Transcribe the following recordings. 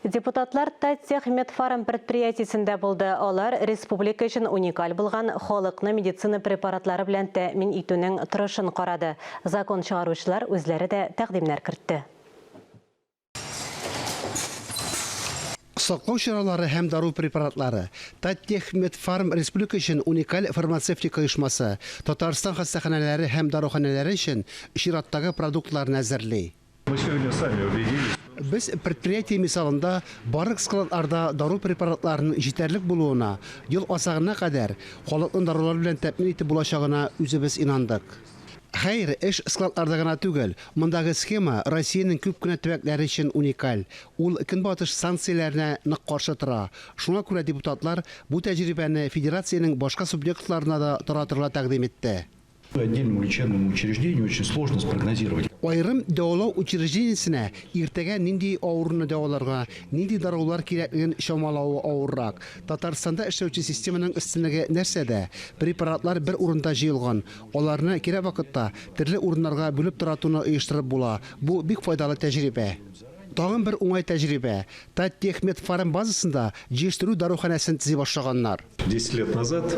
Депутатлар Таттехмедфарм предприятиесендә булды. Алар республика өчен уникаль булган халыкны медицина препаратлары белән тәэмин итүнең торышын карады. Закон чыгаручылар үзләре дә тәкъдимнәр кертте. Саклау чаралары һәм дару препаратлары. Таттехмедфарм республика өчен уникаль фармацевтика оешмасы, Татарстан хастаханәләре һәм даруханәләре өчен чираттагы продуктларны әзерли. Мы сегодня сами убедились. Без предприятие мисалында барлык складларда дару препаратларының җитәрлек булуына, ел азагына кадәр халыкны дарулар белән тәэмин итеп булачагына үзебез инандык. Хәер, эш складларда гына түгел. Мондагы схема Россиянең күп кенә төбәкләре өчен уникаль. Ул Көнбатыш санкцияләренә нык каршы тора. Шуңа күрә депутатлар бу тәҗрибәне федерациянең башка субъектларына да таратырга тәкъдим итте. Отдельному лечебному учреждению очень сложно спрогнозировать. Аерым дәвалау учреждениесенә иртәгә нинди авыруны дәваларга, нинди дарулар кирәклеген чамалавы авыррак. Татарстанда эшләүче системаның өстенлеге нәрсәдә? Препаратлар бер урында җыелган, аларны кирәк вакытта төрле урыннарга бүлеп таратуны оештырып була. Бу бик файдалы тәҗрибә. Тагын бер уңай тәҗрибә, Таттехмедфарм базасында җыештыру даруханәсен төзи башлаганнар. Десять лет назад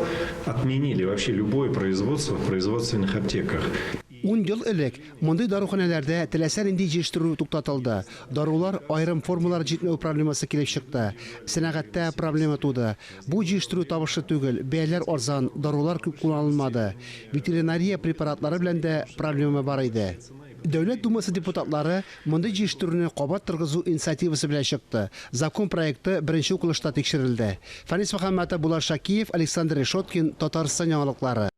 отменили вообще любое производство в производственных аптеках. Ун ел элек мондый даруханәләрдә теләсә нинди җыештыру туктатылды. Дарулар, аерым формалар җитмәү проблемасы килеп чыкты. Сәнәгатьтә проблема туды. Бу җыештыру табышлы түгел, бәяләр арзан, дарулар күп кулланылмады. Ветеринария препаратлары белән дә проблема бар иде. Дәүләт Думасы депутатлары мондый җыештыруны кабат торгызу инициативасы белән чыкты. Закон проекты беренче укылышта тикшерелде. Фәнис Мөхәммәтов, Булат Шакиев, Александр Решеткин, Татарстан яңалыклары.